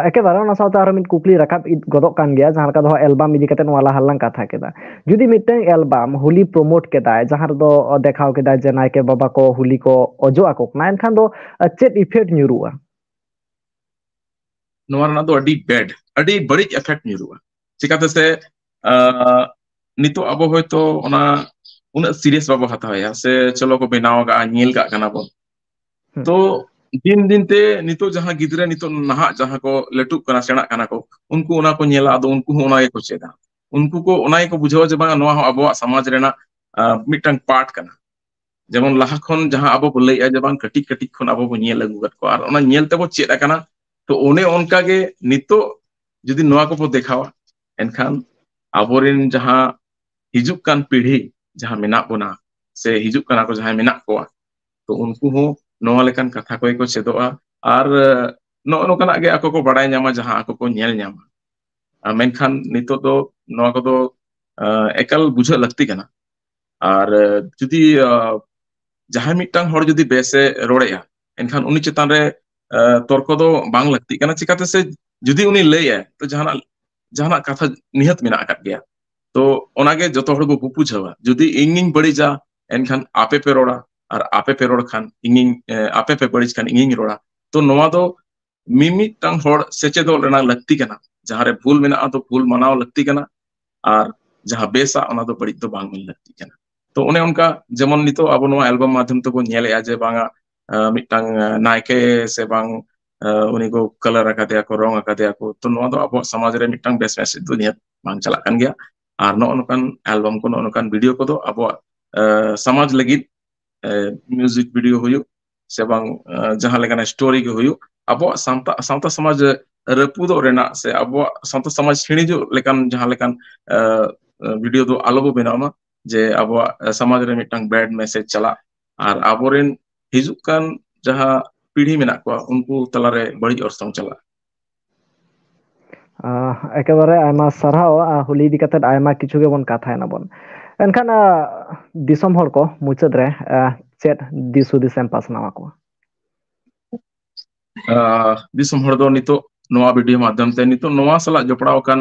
ᱮᱠᱮᱵᱟᱨᱮ ᱚᱱᱟ ᱥᱟᱶᱛᱮ ᱟᱨᱚ ᱢᱤᱫ ᱠᱩᱠᱞᱤ ᱨᱟᱠᱟᱵ ᱜᱚᱫᱚᱜ ᱠᱟᱱ ᱜᱮᱭᱟ, ᱡᱟᱦᱟᱸ ᱞᱮᱠᱟ ᱫᱚ ᱮᱞᱵᱟᱢ ᱤᱫᱤ ᱠᱟᱛᱮ ᱱᱚᱣᱟ ᱞᱟᱦᱟ ᱞᱟᱝ ᱠᱟᱛᱷᱟ ᱠᱮᱫᱟ᱾ ᱡᱩᱫᱤ ᱢᱤᱫᱴᱟᱝ ᱮᱞᱵᱟᱢ ᱦᱳᱞᱤ ᱯᱨᱳᱢᱳᱴ ᱠᱮᱫᱟᱭ, ᱡᱟᱦᱟᱸ ᱨᱮᱫᱚ ᱫᱮᱠᱷᱟᱣ ᱠᱮᱫᱟᱭ ᱡᱮ ᱱᱟᱭᱠᱮ ᱵᱟᱵᱟ ᱠᱚ ᱦᱳᱞᱤ ᱠᱚ ᱚᱡᱚᱜ ᱟᱠᱚ ᱠᱟᱱᱟ, ᱮᱱᱠᱷᱟᱱ ᱫᱚ ᱪᱮᱫ ᱤᱯᱷᱮᱠᱴ ᱧᱩᱨᱩᱜᱼᱟ? ᱱᱚᱣᱟ ᱨᱮᱱᱟᱜ ᱫᱚ ᱟᱹᱰᱤ ᱵᱮᱰ, ᱟᱹᱰᱤ ᱵᱟᱹᱲᱤᱡ ᱤᱯᱷᱮᱠᱴ ᱧᱩᱨᱩᱜᱼᱟ᱾ ᱪᱤᱠᱟᱛᱮ ᱥᱮ ᱱᱤᱛᱚᱜ ᱟᱵᱚ ᱦᱚᱭᱛᱚ ᱚᱱᱟ ᱩᱱᱟᱹᱜ ᱥᱤᱨᱤᱭᱟᱥ ᱵᱟᱵᱚ ᱦᱟᱛᱟᱣᱮᱭᱟ, ᱥᱮ ᱪᱚᱞᱚ ᱠᱚ ᱵᱮᱱᱟᱣ ᱟᱠᱟᱫᱼᱟ, ᱧᱮᱞ ᱠᱟᱜ ᱠᱟᱱᱟ ᱵᱚᱱ᱾ ᱛᱚ ᱫᱤᱱ ᱫᱤᱱ ᱛᱮ ᱱᱤᱛᱚᱜ ᱡᱟᱦᱟᱸ ᱜᱤᱫᱽᱨᱟᱹ ᱱᱤᱛᱚᱜ ᱱᱟᱦᱟᱜ ᱡᱟᱦᱟᱸ ᱠᱚ ᱞᱟᱹᱴᱩᱜ ᱠᱟᱱᱟ, ᱥᱮᱬᱟᱜ ᱠᱟᱱᱟ ᱠᱚ, ᱩᱱᱠᱩ ᱚᱱᱟ ᱠᱚ ᱧᱮᱞᱟ, ᱟᱫᱚ ᱩᱱᱠᱩ ᱦᱚᱸ ᱚᱱᱟ ᱜᱮᱠᱚ ᱪᱮᱫᱟ᱾ ᱩᱱᱠᱩ ᱠᱚ ᱚᱱᱟ ᱜᱮᱠᱚ ᱵᱩᱡᱷᱟᱹᱣᱟ ᱡᱮ ᱵᱟᱝ, ᱱᱚᱣᱟ ᱦᱚᱸ ᱟᱵᱚᱣᱟᱜ ᱥᱚᱢᱟᱡᱽ ᱨᱮᱱᱟᱜ ᱢᱤᱫᱴᱟᱝ ᱯᱟᱨᱴ ᱠᱟᱱᱟ᱾ ᱡᱮᱢᱚᱱ ᱞᱟᱦᱟ ᱠᱷᱚᱱ ᱡᱟᱦᱟᱸ ᱟᱵᱚ ᱵᱚ ᱞᱟᱹᱭᱮᱫᱼᱟ ᱡᱮ ᱵᱟᱝ, ᱠᱟᱹᱴᱤᱡ ᱠᱟᱹᱴᱤᱡ ᱠᱷᱚᱱ ᱟᱵᱚ ᱵᱚ ᱧᱮᱞ ᱟᱹᱜᱩ ᱟᱠᱟᱫ ᱠᱚᱣᱟ ᱟᱨ ᱚᱱᱟ ᱧᱮᱞ ᱛᱮᱵᱚ ᱪᱮᱫ ᱟᱠᱟᱱᱟ᱾ ᱛᱚ ᱚᱱᱮ ᱚᱱᱠᱟ ᱜᱮ ᱱᱤᱛᱚᱜ ᱡᱩᱫᱤ ᱱᱚᱣᱟ ᱠᱚᱵᱚ ᱫᱮᱠᱷᱟᱣᱟ, ᱮᱱᱠᱷᱟᱱ ᱟᱵᱚᱨᱮᱱ ᱡᱟᱦᱟᱸ ᱦᱤᱡᱩᱜ ᱠᱟᱱ ᱯᱤᱲᱦᱤ ᱡᱟᱦᱟᱸ ᱢᱮᱱᱟᱜ ᱵᱚᱱᱟ ᱥᱮ ᱦᱤᱡᱩᱜ ᱠᱟᱱᱟ ᱠᱚ ᱡᱟᱦᱟᱸᱭ ᱢᱮᱱᱟᱜ ᱠᱚᱣᱟ, ᱛᱚ ᱩᱱᱠᱩ ᱦᱚᱸ ᱱᱚᱣᱟ ᱞᱮᱠᱟᱱ ᱠᱟᱛᱷᱟ ᱠᱚᱜᱮ ᱠᱚ ᱪᱮᱫᱚᱜᱼᱟ᱾ ᱟᱨ ᱱᱚᱜᱼᱚ ᱱᱚᱝᱠᱟᱱᱟᱜ ᱜᱮ ᱟᱠᱚ ᱠᱚ ᱵᱟᱲᱟᱭ ᱧᱟᱢᱟ, ᱡᱟᱦᱟᱸ ᱟᱠᱚ ᱠᱚ ᱧᱮᱞ ᱧᱟᱢᱟ᱾ ᱢᱮᱱᱠᱷᱟᱱ ᱱᱤᱛᱚᱜ ᱫᱚ ᱱᱚᱣᱟ ᱠᱚᱫᱚ ᱮᱠᱟᱞ ᱵᱩᱡᱷᱟᱹᱜ ᱞᱟᱹᱠᱛᱤ ᱠᱟᱱᱟ᱾ ᱟᱨ ᱡᱩᱫᱤ ᱡᱟᱦᱟᱸᱭ ᱢᱤᱫᱴᱟᱝ ᱦᱚᱲ ᱡᱩᱫᱤ ᱵᱮᱥᱮ ᱨᱚᱲᱮᱜᱼᱟ, ᱮᱱᱠᱷᱟᱱ ᱩᱱᱤ ᱪᱮᱛᱟᱱ ᱨᱮ ᱛᱚᱨᱠᱚ ᱫᱚ ᱵᱟᱝ ᱞᱟᱹᱠᱛᱤᱜ ᱠᱟᱱᱟ᱾ ᱪᱤᱠᱟᱛᱮ ᱥᱮ ᱡᱩᱫᱤ ᱩᱱᱤ ᱞᱟᱹᱭᱟᱭ, ᱛᱚ ᱡᱟᱦᱟᱱᱟᱜ ᱡᱟᱦᱟᱱᱟᱜ ᱠᱟᱛᱷᱟ ᱱᱤᱦᱟᱹᱛ ᱢᱮᱱᱟᱜ ᱟᱠᱟᱫ ᱜᱮᱭᱟ᱾ ᱛᱚ ᱚᱱᱟᱜᱮ ᱡᱚᱛᱚ ᱦᱚᱲ ᱵᱚ ᱵᱩᱡᱷᱟᱹᱣᱟ, ᱡᱩᱫᱤ ᱤᱧᱤᱧ ᱵᱟᱹᱲᱤᱡᱟ, ᱮᱱᱠᱷᱟᱱ ᱟᱯᱮ ᱯᱮ ᱨᱚᱲᱟ, ᱟᱨ ᱟᱯᱮ ᱯᱮ ᱨᱚᱲ ᱠᱷᱟᱱ ᱤᱧᱤᱧ ᱟᱯᱮ ᱯᱮ ᱵᱟᱹᱲᱤᱡ ᱠᱷᱟᱱ ᱤᱧᱤᱧ ᱨᱚᱲᱟ᱾ ᱛᱚ ᱱᱚᱣᱟ ᱫᱚ ᱢᱤᱢᱤᱫᱴᱟᱝ ᱦᱚᱲ ᱥᱮᱪᱮᱫᱚᱜ ᱨᱮᱱᱟᱜ ᱞᱟᱹᱠᱛᱤ ᱠᱟᱱᱟ᱾ ᱡᱟᱦᱟᱸᱨᱮ ᱵᱷᱩᱞ ᱢᱮᱱᱟᱜᱼᱟ, ᱛᱚ ᱵᱷᱩᱞ ᱢᱟᱱᱟᱣ ᱞᱟᱹᱠᱛᱤ ᱠᱟᱱᱟ, ᱟᱨ ᱡᱟᱦᱟᱸ ᱵᱮᱥᱟ, ᱚᱱᱟ ᱫᱚ ᱵᱟᱹᱲᱤᱡ ᱫᱚ ᱵᱟᱝ ᱢᱮᱱ ᱞᱟᱹᱠᱛᱤ ᱠᱟᱱᱟ᱾ ᱛᱚ ᱚᱱᱮ ᱚᱱᱠᱟ ᱡᱮᱢᱚᱱ ᱱᱤᱛᱚᱜ ᱟᱵᱚ ᱱᱚᱣᱟ ᱮᱞᱵᱟᱢ ᱢᱟᱫᱽᱫᱷᱚᱢ ᱛᱮᱵᱚᱱ ᱧᱮᱞᱮᱜᱼᱟ ᱡᱮ ᱵᱟᱝᱟ, ᱢᱤᱫᱴᱟᱝ ᱱᱟᱭᱠᱮ ᱥᱮ ᱵᱟᱝ ᱩᱱᱤ ᱠᱚ ᱠᱟᱞᱟᱨ ᱟᱠᱟᱫᱮᱭᱟ ᱠᱚ, ᱨᱚᱝ ᱟᱠᱟᱫᱮᱭᱟ ᱠᱚ, ᱛᱚ ᱱᱚᱣᱟ ᱫᱚ ᱟᱵᱚᱣᱟᱜ ᱥᱚᱢᱟᱡᱽ ᱨᱮ ᱢᱤᱫᱴᱟᱝ ᱵᱮᱥ ᱢᱮᱥᱮᱡᱽ ᱫᱚ ᱱᱤᱦᱟᱹᱛ ᱵᱟᱝ ᱪᱟᱞᱟᱜ ᱠᱟᱱ ᱜᱮᱭᱟ᱾ ᱟᱨ ᱱᱚᱜᱼᱚ ᱱᱚᱝᱠᱟᱱ ᱮᱞᱵᱟᱢ ᱠᱚ, ᱱᱚᱜᱼᱚ ᱱᱚᱝᱠᱟᱱ ᱵᱷᱤᱰᱤᱭᱳ ᱠᱚᱫᱚ ᱟᱵᱚᱣᱟᱜ ᱥᱚᱢᱟᱡᱽ ᱞᱟᱹᱜᱤᱫ, ᱢᱤᱣᱡᱤᱠ ᱵᱷᱤᱰᱤᱭᱳ ᱦᱩᱭᱩᱜ ᱥᱮ ᱵᱟᱝ ᱡᱟᱦᱟᱸ ᱞᱮᱠᱟᱱᱟᱜ ᱥᱴᱳᱨᱤ ᱜᱮ ᱦᱩᱭᱩᱜ, ᱟᱵᱚᱣᱟᱜ ᱥᱟᱶᱛᱟ, ᱥᱟᱶᱛᱟ ᱥᱚᱢᱟᱡᱽ ᱨᱟᱹᱯᱩᱫᱚᱜ ᱨᱮᱱᱟᱜ ᱥᱮ ᱟᱵᱚᱣᱟᱜ ᱥᱟᱶᱛᱟ ᱥᱚᱢᱟᱡᱽ ᱦᱤᱲᱤᱧᱚᱜ ᱞᱮᱠᱟᱱ ᱡᱟᱦᱟᱸ ᱞᱮᱠᱟᱱ ᱵᱷᱤᱰᱤᱭᱳ ᱫᱚ ᱟᱞᱚ ᱵᱚ ᱵᱮᱱᱟᱣ ᱢᱟ᱾ ᱡᱮ ᱟᱵᱚᱣᱟᱜ ᱥᱚᱢᱟᱡᱽ ᱨᱮ ᱢᱤᱫᱴᱟᱝ ᱵᱮᱰ ᱢᱮᱥᱮᱡᱽ ᱪᱟᱞᱟᱜ ᱟᱨ ᱟᱵᱚᱨᱮᱱ ᱦᱤᱡᱩᱜ ᱠᱟᱱ ᱡᱟᱦᱟᱸ ᱯᱤᱲᱦᱤ ᱢᱮᱱᱟᱜ ᱠᱚᱣᱟ ᱩᱱᱠᱩ ᱛᱟᱞᱟᱨᱮ ᱵᱟᱹᱲᱤᱡ ᱚᱨᱥᱚᱝ ᱪᱟᱞᱟᱜ᱾ ᱮᱠᱮᱵᱟᱨᱮ ᱟᱭᱢᱟ ᱥᱟᱨᱦᱟᱣ᱾ ᱦᱩᱞᱤ ᱤᱫᱤ ᱠᱟᱛᱮ ᱟᱭᱢᱟ ᱠᱤᱪᱷᱩ ᱜᱮᱵᱚᱱ ᱠᱟᱛᱷᱟᱭᱮᱱᱟ ᱵᱚᱱ᱾ ᱮᱱᱠᱷᱟᱱ ᱫᱤᱥᱚᱢ ᱦᱚᱲ ᱠᱚ ᱢᱩᱪᱟᱹᱫ ᱨᱮ ᱪᱮᱫ ᱫᱤᱥ ᱦᱩᱫᱤᱥ ᱮᱢ ᱯᱟᱥᱱᱟᱣ ᱟᱠᱚᱣᱟ? ᱫᱤᱥᱚᱢ ᱦᱚᱲ ᱫᱚ ᱱᱤᱛᱚᱜ ᱱᱚᱣᱟ ᱵᱷᱤᱰᱤᱭᱳ ᱢᱟᱫᱽᱫᱷᱚᱢ ᱛᱮ ᱱᱤᱛᱚᱜ ᱱᱚᱣᱟ ᱥᱟᱞᱟᱜ ᱡᱚᱯᱲᱟᱣ ᱟᱠᱟᱱ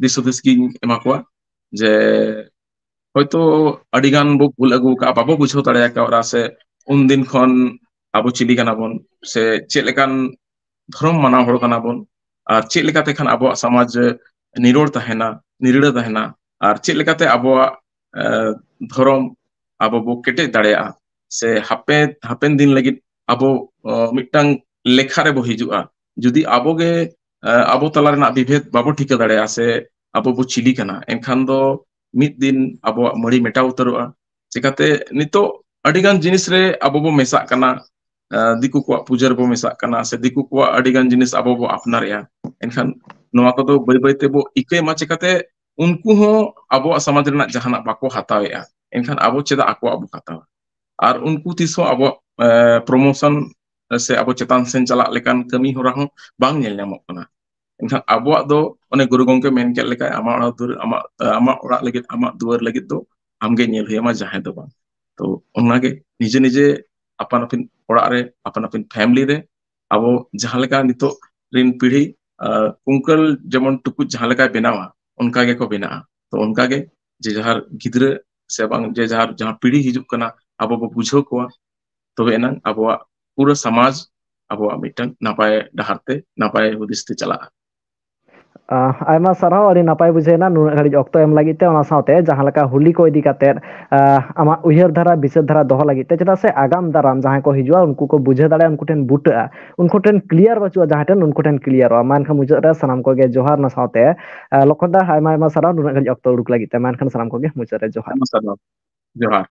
ᱫᱤᱥ ᱦᱩᱫᱤᱥ ᱜᱤᱧ ᱮᱢᱟ ᱠᱚᱣᱟ ᱡᱮ ᱦᱚᱭᱛᱳ ᱟᱹᱰᱤ ᱜᱟᱱ ᱵᱚ ᱵᱷᱩᱞ ᱟᱹᱜᱩ ᱟᱠᱟᱫᱼᱟ, ᱵᱟᱵᱚ ᱵᱩᱡᱷᱟᱹᱣ ᱫᱟᱲᱮ ᱟᱠᱟᱫᱼᱟ ᱥᱮ ᱩᱱᱫᱤᱱ ᱠᱷᱚᱱ ᱟᱵᱚ ᱪᱤᱞᱤ ᱠᱟᱱᱟ ᱵᱚᱱ ᱥᱮ ᱪᱮᱫ ᱞᱮᱠᱟᱱ ᱫᱷᱚᱨᱚᱢ ᱢᱟᱱᱟᱣ ᱦᱚᱲ ᱠᱟᱱᱟ ᱵᱚᱱ ᱟᱨ ᱪᱮᱫ ᱞᱮᱠᱟᱛᱮ ᱠᱷᱟᱱ ᱟᱵᱚᱣᱟᱜ ᱥᱚᱢᱟᱡᱽ ᱱᱤᱨᱚᱲ ᱛᱟᱦᱮᱱᱟ, ᱱᱤᱨᱲᱟᱹ ᱛᱟᱦᱮᱱᱟ ᱟᱨ ᱪᱮᱫ ᱞᱮᱠᱟᱛᱮ ᱟᱵᱚᱣᱟᱜ ᱫᱷᱚᱨᱚᱢ ᱟᱵᱚ ᱵᱚ ᱠᱮᱴᱮᱡ ᱫᱟᱲᱮᱭᱟᱜᱼᱟ ᱥᱮ ᱦᱟᱯᱮ ᱦᱟᱯᱮᱱ ᱫᱤᱱ ᱞᱟᱹᱜᱤᱫ ᱟᱵᱚ ᱢᱤᱫᱴᱟᱝ ᱞᱮᱠᱷᱟ ᱨᱮᱵᱚ ᱦᱤᱡᱩᱜᱼᱟ᱾ ᱡᱩᱫᱤ ᱟᱵᱚᱜᱮ ᱟᱵᱚ ᱛᱟᱞᱟ ᱨᱮᱱᱟᱜ ᱵᱤᱵᱷᱮᱫ ᱵᱟᱵᱚ ᱴᱷᱤᱠᱟᱹ ᱫᱟᱲᱮᱭᱟᱜᱼᱟ ᱥᱮ ᱟᱵᱚ ᱵᱚ ᱪᱤᱞᱤ ᱠᱟᱱᱟ, ᱮᱱᱠᱷᱟᱱ ᱫᱚ ᱢᱤᱫ ᱫᱤᱱ ᱟᱵᱚᱣᱟᱜ ᱢᱟᱹᱲᱤ ᱢᱮᱴᱟᱣ ᱩᱛᱟᱹᱨᱚᱜᱼᱟ᱾ ᱪᱤᱠᱟᱛᱮ ᱱᱤᱛᱚᱜ ᱟᱹᱰᱤᱜᱟᱱ ᱡᱤᱱᱤᱥ ᱨᱮ ᱟᱵᱚ ᱵᱚ ᱢᱮᱥᱟᱜ ᱠᱟᱱᱟ, ᱫᱤᱠᱩ ᱠᱚᱣᱟᱜ ᱯᱩᱡᱟᱹ ᱨᱮᱵᱚ ᱢᱮᱥᱟᱜ ᱠᱟᱱᱟ ᱥᱮ ᱫᱤᱠᱩ ᱠᱚᱣᱟᱜ ᱟᱹᱰᱤᱜᱟᱱ ᱡᱤᱱᱤᱥ ᱟᱵᱚ ᱵᱚ ᱟᱯᱱᱟᱨᱮᱜᱼᱟ᱾ ᱮᱱᱠᱷᱟᱱ ᱱᱚᱣᱟ ᱠᱚᱫᱚ ᱵᱟᱹᱭ ᱵᱟᱹᱭ ᱛᱮᱵᱚ ᱤᱠᱟᱹᱭ ᱢᱟ, ᱪᱤᱠᱟᱛᱮ ᱩᱱᱠᱩ ᱦᱚᱸ ᱟᱵᱚᱣᱟᱜ ᱥᱚᱢᱟᱡᱽ ᱨᱮᱱᱟᱜ ᱡᱟᱦᱟᱱᱟᱜ ᱵᱟᱠᱚ ᱦᱟᱛᱟᱣᱮᱜᱼᱟ, ᱮᱱᱠᱷᱟᱱ ᱟᱵᱚ ᱪᱮᱫᱟᱜ ᱟᱠᱚᱣᱟᱜ ᱵᱚ ᱦᱟᱛᱟᱣᱟ? ᱟᱨ ᱩᱱᱠᱩ ᱛᱤᱥ ᱦᱚᱸ ᱟᱵᱚᱣᱟᱜ ᱯᱨᱚᱢᱳᱥᱚᱱ ᱥᱮ ᱟᱵᱚ ᱪᱮᱛᱟᱱ ᱥᱮᱱ ᱪᱟᱞᱟᱜ ᱞᱮᱠᱟᱱ ᱠᱟᱹᱢᱤ ᱦᱚᱨᱟ ᱦᱚᱸ ᱵᱟᱝ ᱧᱮᱞ ᱧᱟᱢᱚᱜ ᱠᱟᱱᱟ᱾ ᱮᱱᱠᱷᱟᱱ ᱟᱵᱚᱣᱟᱜ ᱫᱚ ᱚᱱᱮ ᱜᱩᱨᱩ ᱜᱚᱢᱠᱮ ᱢᱮᱱ ᱠᱮᱫ ᱞᱮᱠᱟ, ᱟᱢᱟᱜ ᱚᱲᱟᱜ ᱫᱩᱣᱟᱹᱨ, ᱟᱢᱟᱜ, ᱟᱢᱟᱜ ᱚᱲᱟᱜ ᱞᱟᱹᱜᱤᱫ, ᱟᱢᱟᱜ ᱫᱩᱣᱟᱹᱨ ᱞᱟᱹᱜᱤᱫ ᱫᱚ ᱟᱢᱜᱮ ᱧᱮᱞ ᱦᱩᱭᱟᱢᱟ, ᱡᱟᱦᱟᱸᱭ ᱫᱚ ᱵᱟᱝ᱾ ᱛᱚ ᱚᱱᱟᱜᱮ ᱱᱤᱡᱮ ᱱᱤᱡᱮ ᱟᱯᱟᱱ ᱟᱹᱯᱤᱱ ᱚᱲᱟᱜ ᱨᱮ, ᱟᱯᱟᱱ ᱟᱹᱯᱤᱱ ᱯᱷᱮᱢᱤᱞᱤ ᱨᱮ ᱟᱵᱚ ᱡᱟᱦᱟᱸ ᱞᱮᱠᱟ ᱱᱤᱛᱚᱜ ᱨᱤᱱ ᱯᱤᱲᱦᱤ ᱠᱩᱝᱠᱟᱹᱞ ᱡᱮᱢᱚᱱ ᱴᱩᱠᱩᱡ ᱡᱟᱦᱟᱸ ᱞᱮᱠᱟᱭ ᱵᱮᱱᱟᱣᱟ ᱚᱱᱠᱟ ᱜᱮᱠᱚ ᱵᱮᱱᱟᱜᱼᱟ᱾ ᱛᱚ ᱚᱱᱠᱟᱜᱮ ᱡᱮ ᱡᱟᱦᱟᱨ ᱜᱤᱫᱽᱨᱟᱹ ᱥᱮ ᱵᱟᱝ ᱡᱮ ᱡᱟᱦᱟᱨ ᱡᱟᱦᱟᱸ ᱯᱤᱲᱦᱤ ᱦᱤᱡᱩᱜ ᱠᱟᱱᱟ ᱟᱵᱚ ᱵᱚ ᱵᱩᱡᱷᱟᱹᱣ ᱠᱚᱣᱟ, ᱛᱚᱵᱮ ᱮᱱᱟᱝ ᱟᱵᱚᱣᱟᱜ ᱯᱩᱨᱟᱹ ᱥᱚᱢᱟᱡᱽ ᱟᱵᱚᱣᱟᱜ ᱢᱤᱫᱴᱟᱝ ᱱᱟᱯᱟᱭ ᱰᱟᱦᱟᱨ ᱛᱮ, ᱱᱟᱯᱟᱭ ᱦᱩᱫᱤᱥ ᱛᱮ ᱪᱟᱞᱟᱜᱼᱟ᱾ ᱟᱭᱢᱟ ᱥᱟᱨᱦᱟᱣ, ᱟᱹᱰᱤ ᱱᱟᱯᱟᱭ ᱵᱩᱡᱷᱟᱹᱣ ᱮᱱᱟ ᱱᱩᱱᱟᱹᱜ ᱜᱷᱟᱹᱲᱤᱡ ᱚᱠᱛᱚ ᱮᱢ ᱞᱟᱹᱜᱤᱫ ᱛᱮ᱾ ᱚᱱᱟ ᱥᱟᱶᱛᱮ ᱡᱟᱦᱟᱸ ᱞᱮᱠᱟ ᱦᱳᱞᱤ ᱠᱚ ᱤᱫᱤ ᱠᱟᱛᱮᱫ ᱟᱢᱟᱜ ᱩᱭᱦᱟᱹᱨ ᱫᱷᱟᱨᱟ ᱵᱤᱪᱟᱹᱨ ᱫᱷᱟᱨᱟ ᱫᱚᱦᱚ ᱞᱟᱹᱜᱤᱫ ᱛᱮ, ᱪᱮᱫᱟᱜ ᱥᱮ ᱟᱜᱟᱢ ᱫᱟᱨᱟᱢ ᱡᱟᱦᱟᱸᱭ ᱠᱚ ᱦᱤᱡᱩᱜᱼᱟ ᱩᱱᱠᱩ ᱠᱚ ᱵᱩᱡᱷᱟᱹᱣ ᱫᱟᱲᱮᱭᱟᱜᱼᱟ, ᱩᱱᱠᱩ ᱴᱷᱮᱱ ᱵᱩᱴᱟᱹᱜᱼᱟ, ᱩᱱᱠᱩ ᱴᱷᱮᱱ ᱠᱞᱤᱭᱟᱨ ᱵᱟᱹᱪᱩᱜᱼᱟ, ᱡᱟᱦᱟᱸᱭ ᱴᱷᱮᱱ ᱩᱱᱠᱩ ᱴᱷᱮᱱ ᱠᱞᱤᱭᱟᱨᱚᱜᱼᱟ᱾ ᱢᱟ ᱮᱱᱠᱷᱟᱱ ᱢᱩᱪᱟᱹᱫ ᱨᱮ ᱥᱟᱱᱟᱢ ᱠᱚᱜᱮ ᱡᱚᱦᱟᱨ᱾ ᱚᱱᱟ ᱥᱟᱶᱛᱮ ᱞᱚᱠᱷᱚᱱ ᱫᱟ, ᱟᱭᱢᱟ ᱟᱭᱢᱟ ᱥᱟᱨᱦᱟᱣ ᱱᱩᱱᱟᱹᱜ ᱜᱷᱟᱹᱲᱤᱡ ᱚᱠᱛᱚ ᱩᱰᱩᱠ ᱞᱟᱹᱜᱤᱫ ᱛᱮ᱾ ᱢᱟ ᱮᱱᱠᱷᱟᱱ ᱥᱟᱱᱟᱢ ᱠᱚᱜᱮ ᱢᱩᱪᱟᱹᱫ ᱨᱮ ᱡᱚᱦᱟᱨ᱾ ᱡᱚᱦᱟᱨ᱾